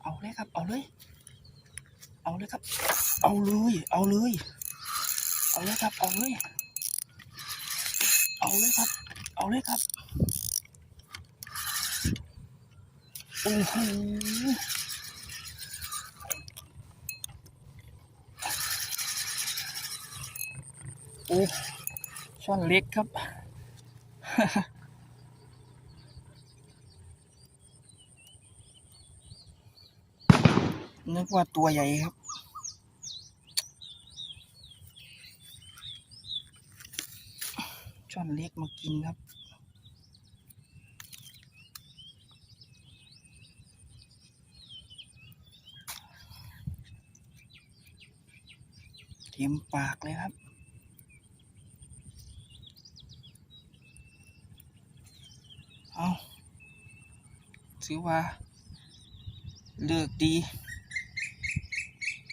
ເອົາເລີຍຄັບ ເອົາເລີຍ ເອົາເລີຍຄັບ ເອົາເລີຍ ເອົາເລີຍ ເອົາເລີຍຄັບ ເອົາເລີຍ ເອົາເລີຍຄັບ ເອົາເລີຍຄັບ. ໂອ້ໂຫ ໂອ້ ຊ່ອນເລັກຄັບ ນຶກວ່າຕົວໃຫຍ່ຄັບ ຊ່ອນເລັກມາກິນຄັບ. ເຕັມປາກເລີຍຄັບ ເອົ້າ ຖືວ່າເລີກດີ.